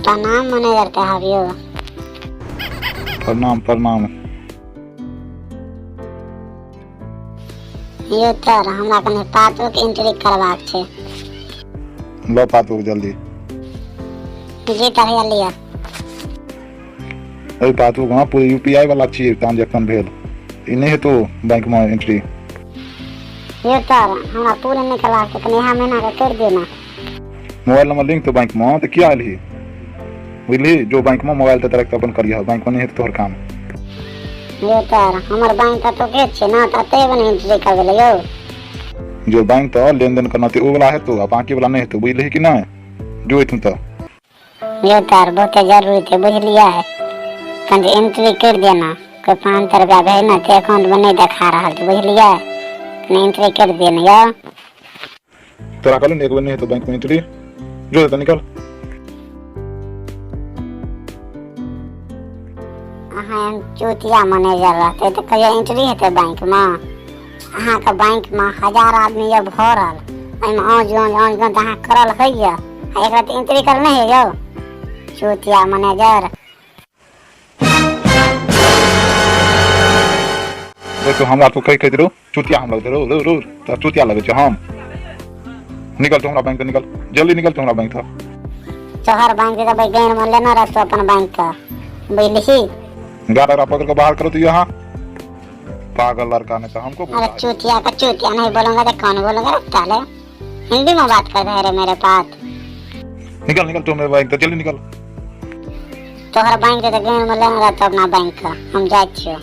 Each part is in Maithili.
प्रणाम मैनेजर साहब यौ। प्रणाम प्रणाम। यौ सर, हमरा कनि पासबुक एंट्री करबाक छै। लो पासबुक जल्दी। जी सर, हैया लिअ। एहि पासबुक में पूरे यूपीआई वाला छियै, ट्रांजेक्शन भेल, ई नहि हेतौ बैंक में एंट्री। यौ सर, हमरा पूरे नहि करबाक छै, कनि इएह महीना के करि दियौ ने। मोबाइल नंबर लिंक तो बैंक में तो किया एलही, बुझली? जो बैंक में मोबाइल तऽ राखि अपन करिह, बैंक में नहि हेतौ तोहर काम। यौ सर, हमर बैंक तऽ तोके छै ने, तऽ एतै एबै ने एंट्री करबै लए यौ। जो बैंक तऽ लेनदेन करना ते ओ वाला हेतौ आ बाकी वाला नहि हेतौ, बुझलिही कि नहि? जो एथुन तऽ। यौ सर, बहुते जरूरी छै, बुझलियै? कनि एंट्री करि दिअ ने, कोइ 500 रुपया भेज ने तऽ अकाउंट मे नहि देखा रहल छै, बुझलियै? कनि एंट्री करि दिअ ने यौ। तोरा कहलियौ ने एक बेर नहि हेतौ बैंक में एंट्री, जो एतऽ निकल। अहाँ एहन चूतिया मैनेजर रहतै तऽ कहियो एंट्री हेतै बैंक मे? अहाँके बैंक मे 1000 आदमी यऽ भरल, एहिमे आँच गाँव आँच गाँव तऽ अहाँ करल होइए, आ एकरा तऽ एंट्री करल नहि होइए यौ, चूतिया मैनेजर। देखो हमरा तो कहि कहैत रहू चुतिया हम लगैत रहू, रहू तऽ चुतिया लगै छै हम। निकल तू हमरा बैंक से, निकल जल्दी, निकल तू हमरा बैंक से। तोहर बैंक के भाई गैर में लेना रहतो अपन बैंक का, बुझलिही? गाड़ा पकड़ के बाहर करो तो यहाँ पागल लड़का ने तो हमको अरे चूतिया का चूतिया नहीं बोलूंगा तो कौन बोलूंगा साले? हिंदी में बात कर रहे रे मेरे पास। निकल निकल तू मेरे बैंक से, जल्दी निकल। तोहर बैंक के गैर में लेना रहतो अपना बैंक का, हम जाय छियो।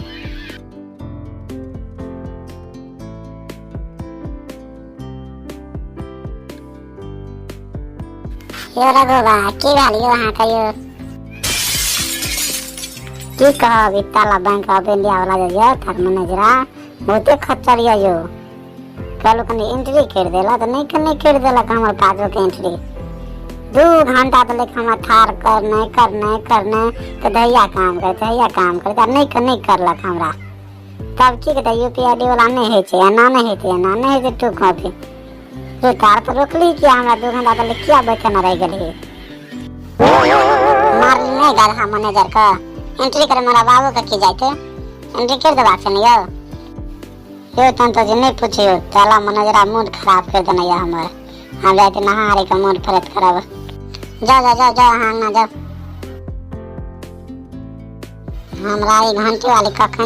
यो रघुबा, की भेल यो अहाँके यो? की कहब, ई ताला बैंक ऑफ इंडिया वाला जे यऽ तार मैनेजरा बहुते खच्चर यऽ यौ। कहलहुँ कनि एंट्री करि देला तऽ नहि नहि करि देलक हमर पासबुक एंट्री। 2 घंटा तऽ लेकिन हमरा ठाढ़ करने करने करने तऽ धैया काम करते धैया काम करते आ नहि नहि करलक हमरा। तब की कहते, यू पी I D वाला नहि होइ छै, एना नहि होइ छै, एना नहि होइ छै। टू कॉपी तू तार पर रोकली किया हमरा? 2 घंटा तऽ किया बैठे न रहि गेलही? मारली नहि गधा मैनेजर के। एंट्री करे मेरा बाबू के की जाइते? एंट्री कर देबाक छै ने यौ। यौ तहन तऽ जे नहि पुछियौ, ताला मैनेजरा मूड खराब कर देने यऽ हमर। हम जाइते नहा हारी के मूड फ्रेश करब। जाओ जाओ जाओ जाओ, अहाँ अंगना जाओ। हमरा ई घंटी वाली कखन